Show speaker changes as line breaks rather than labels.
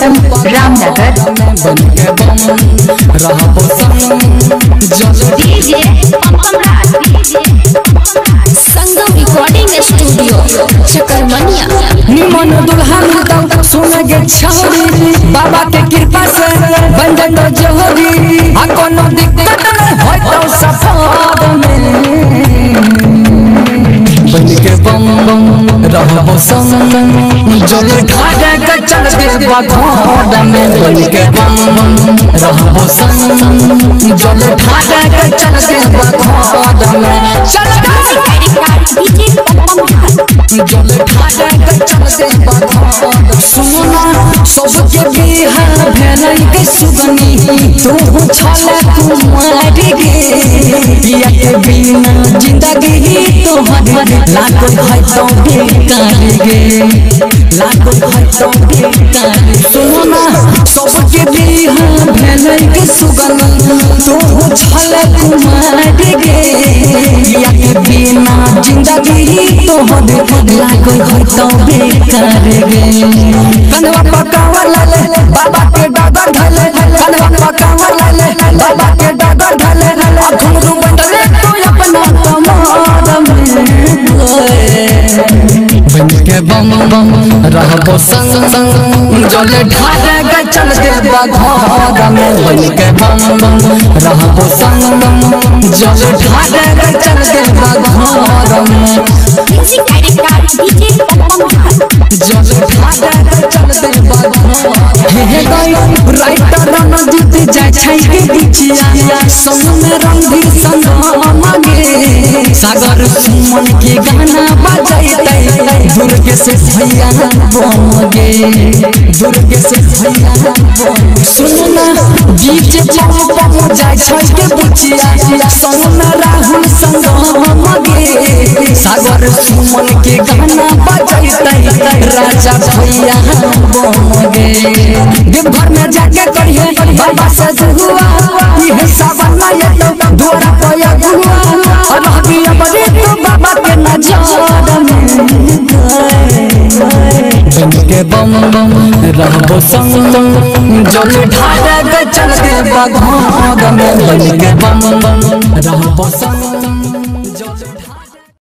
Ramnagar.
बन के बम रहबो संग जल
DJ Pampam Raj
Sangam recording studio Chakarmania.
निमन दुल्हा मिलतौ सुन गे छौरी बाबा के कृपा से बन जतौ जोहरी आ कोनो दिक्कत नहीं होतौ सफर में। बन के बम बम रहबो संग जल ढारे के चल देबा घर में। बन के बम बम रहबो संग जल ढारे के चल देबा घर में। चल जल ढारे के चल देबा घर। सुनो ना सबके बिहार भेलै के सुगनी तू छले कुमारी गे पिया के बिना जिंदगी तोहर लागल है तो बेकार गे लागल है तो बेकार। सुनो ना सबके बिहार भेलै के सुगनी तू छले कुमारी गे पिया के बिना जिंदगी तोहर लागल है तो बेकार गे। कन्हवा पकावा लाले बाबा के डगर ढले कन्हवा पकावा लाले बाबा के डगर ढले आ घुंघरू बंधले तू अपना कमर में। बन के बम बम रहबो संग संग जल ढारे के चल देबा घर में। बन के बम बम रहबो संग जल ढारे के चल देबा घर में। जल ढारे के चल देबा घर। हे गई राइटर रणजीत जाय छै के बिचिया संग में रणधीर संग मांगे सागर सुमन के गाना बजैतै दुर्गे से भैया बम गे दुर्गे से भैया बम। सुन ना डीजे पम पम जाय छै के बिचिया संग में राहुल संग मांगे सागर सुमन के गाना बजैतै राजा भैया बम गे। देवघर में जाके करिए बाबा से दुआ इहे सावन में एतौ दुआरा पर अगुआ रहबी अबरे तो बाबा के नजर में। बन के बम बम रहबो संग जल ढारे के चल देबा घर में। बन के बम बम रहबो संग।